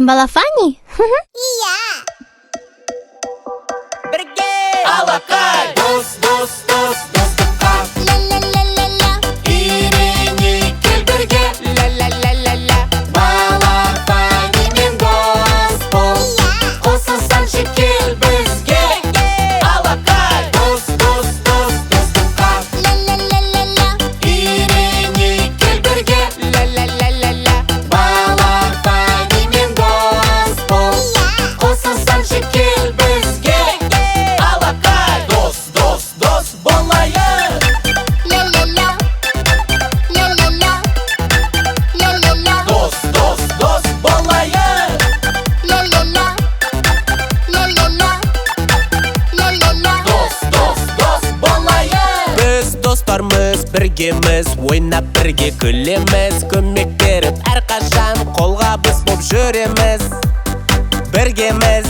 Балафани? Иә. Бірге! Алақай! Дос, дос, дос, достыққа. Ля-ля-ля-ля-ля. Үйренейік, кел бірге. Ля-ля-ля-ля-ля. Балафанимен дос бол. Қосылсаңшы, кел бізге. Алақай! Дос, дос, дос, достыққа. Ля-ля-ля-ля-ля. Үйренейік, кел бірге. Ля-ля-ля-ля-ля. Балафанимен дос бол. Қосылсаңшы, кел бізге. Алақай! Дос, дос, дос болайық. Ля-ля-ля. Ля-ля-ля. Ля-ля-ля. Дос, дос, дос болайық. Ля-ля-ля. Ля-ля-ля. Ля-ля-ля. Дос, дос, дос болайық. Біз достармыз, біргеміз, ойнап бірге күлеміз. Көмек беріп әрқашан қолғабыс боп жүреміз. Біргеміз,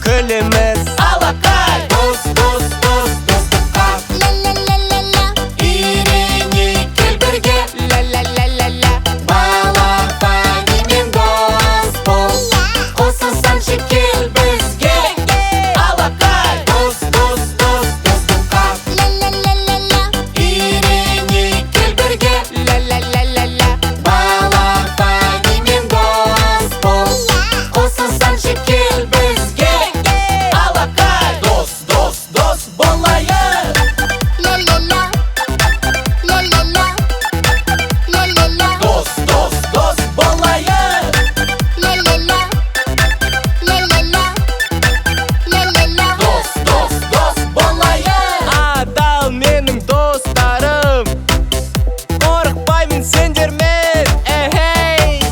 күлеміз. Алақай! Дос, дос, дос, достыққа. Ля-ля-ля-ля-ля. Үйренейік, кел бірге. Ля-ля-ля-ля-ля. Балафанимен дос бол. Қосылсаңшы, кел бізге. Алақай! Дос, дос, дос, достыққа. Ля-ля-ля-ля-ля. Үйренейік, кел бірге. Ля-ля-ля-ля-ля. Балафанимен дос бол. Қосылсаңшы, кел бізге. Алақай! Дос, дос, дос болайық. Ля-ля-ля. Ля-ля-ля. Ля-ля-ля. Дос, дос, дос болайық. Ля-ля-ля. Ля-ля-ля. Ля-ля-ля. Дос, дос, дос болайық. Адал менің достарым, қорықпаймын сендермен. Эхей,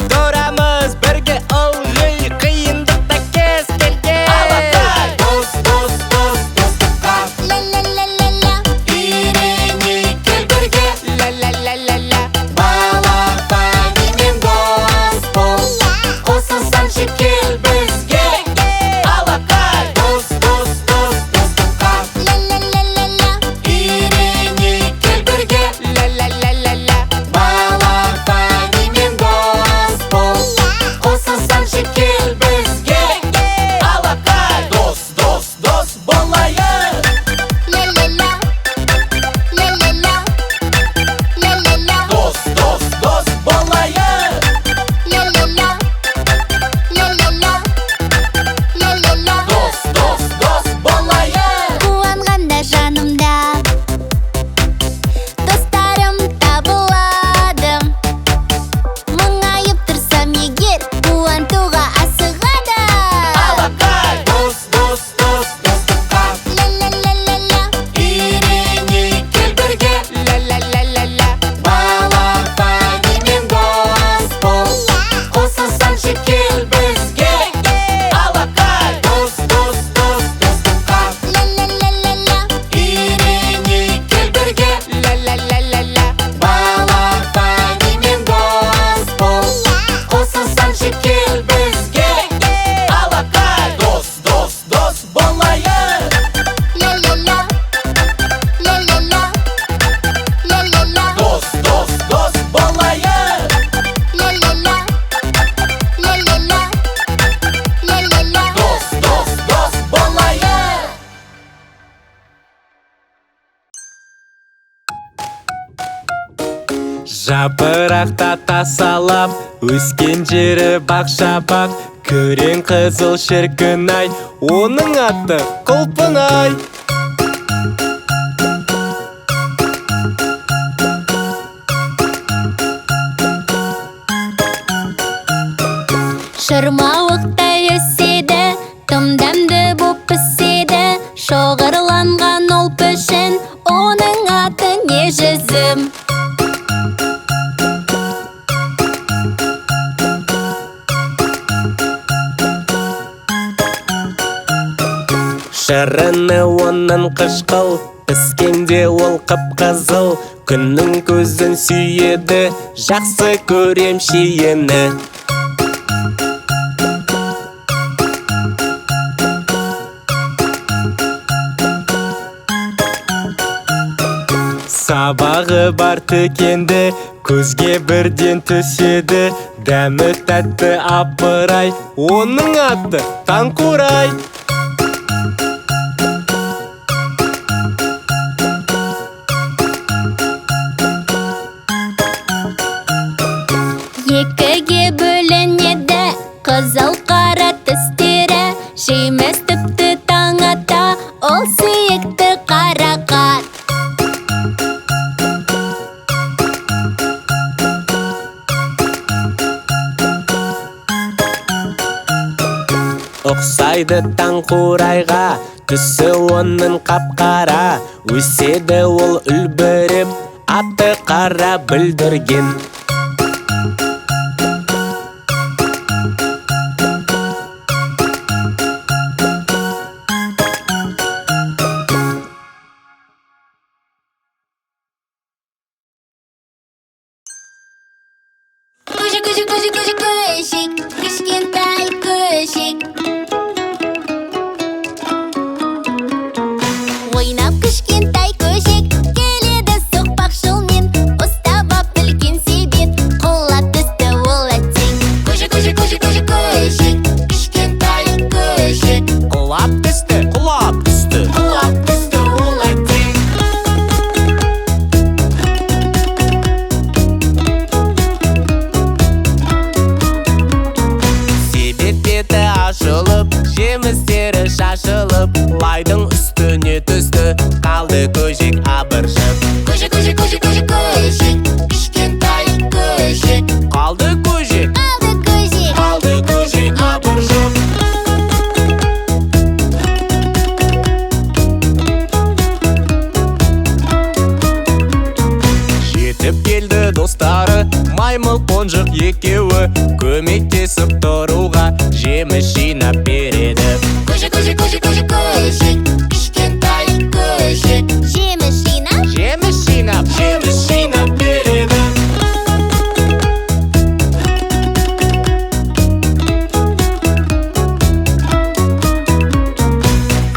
тұрамыз бірге ылғи қиындықта кез келген. Алақай! Дос, дос, дос, достыққа. Ля-ля-ля-ля-ля. Үйренейік, кел бірге. Ля-ля-ля-ля-ля. Балафанимен дос бол. Қосылсаңшы, кел бізге. Алақай! Дос, дос, дос, достыққа. Ля-ля-ля-ля-ля. Үйренейік, кел бірге. Ля-ля-ля-ля-ля. Балафанимен дос бол. Қосылсаңшы, кел бізге. Алақай! Дос, дос, дос болайық. Ля-ля-ля. Ля-ля-ля. Ля-ля-ля. Дос, дос, дос болайық. Ля-ля-ля. Ля-ля-ля. Ля-ля-ля. Дос, дос, дос болайық. Қуанғанда жанымда достарым табылады. Мұңайып тұрсам егер, қуантуға асығады. Алақай! Дос, дос, дос, достыққа. Ля-ля-ля-ля-ля. Үйренейік, кел бірге. Ля-ля-ля-ля-ля. Балафанимен дос бол. Қосылсаңшы, кел бізге. Алақай! Дос, дос, дос, достыққа. Ля-ля-ля-ля-ля. Үйренейік, кел бірге. Ля-ля-ля-ля-ля. Балафанимен дос бол. Қосылсаңшы, кел бізге. Алақай! Дос, дос, дос болайық. Ля-ля-ля. Ля-ля-ля. Ля-ля-ля. Дос, дос, дос болайық. Ля-ля-ля. Ля-ля-ля. Ля-ля-ля. Дос, дос, дос болайық. Жапырақта тасалап, өскен жері бақша-бақ. Күрең қызыл шіркін ай, оның аты Құлпынай. Шырмауықтай өседі, тым дәмді боп піседі. Шоғырланған ол пішін, оның аты не жүзім? Шырыны оның қышқыл, піскенде ол қып-қызыл. Күннің көзін сүйеді, жақсы көрем шиені. Қабағы бар тікенді, көзге бірден түседі. Дәмі тәтті апырай, оның аты таңқурай. Екіге бөлінеді қызыл қара түстері. Жеміс тіпті таң ата, ол сүйікті қарақат. Ұқсайды таңқурайға, түсі оның қап-қара. Өседі ол үлбіреп, аты қара бүлдірген. Көжек, көжек, көжек, көжек, көжек, кішкентай көжек. Ойнап кішкентай көжек, келеді соқпақ жолмен. Ұстап ап үлкен себет, құлап түсті ол әттең. Көжек, көжек, көжек, көжек, көжек, кішкентай көжек. Құлап түсті, құлап түсті, құлап түсті ол әттең. Себет беті ашылып, жемістері шашылып, лайдың үстіне түсті, қалды көжек абыржып. Көжек, көжек, көжек, көжек, көжек, кішкентай көжек. Қалды көжек, Қалды көжек, қалды көжек абыржып. Жетіп келді достары, маймыл қонжық екеуі. Көмектесіп тұруға жеміс жинап береді. Көжек, көжек, көжек, көжек, көжек, кішкентай көжек. Жеміс жинап, жеміс жинап, жеміс жинап береді.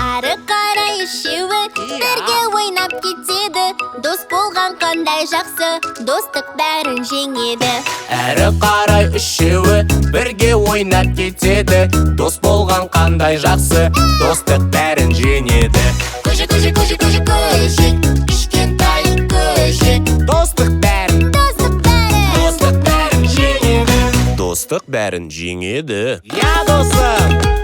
Ары қарай үшеуі бірге ойнап кетеді. Дос болған қандай жақсы, достық бәрін жеңеді. Әрі қарай үшеуі бірге ойнап кетеді. Дос болған қандай жақсы, достық бәрін жеңеді. Көжек, көжек, көжек, көжек, көжек, кішкентай көжек. Достық бәрін, достық бәрін, достық бәрін жеңеді. Достық бәрін жеңеді. Я досым!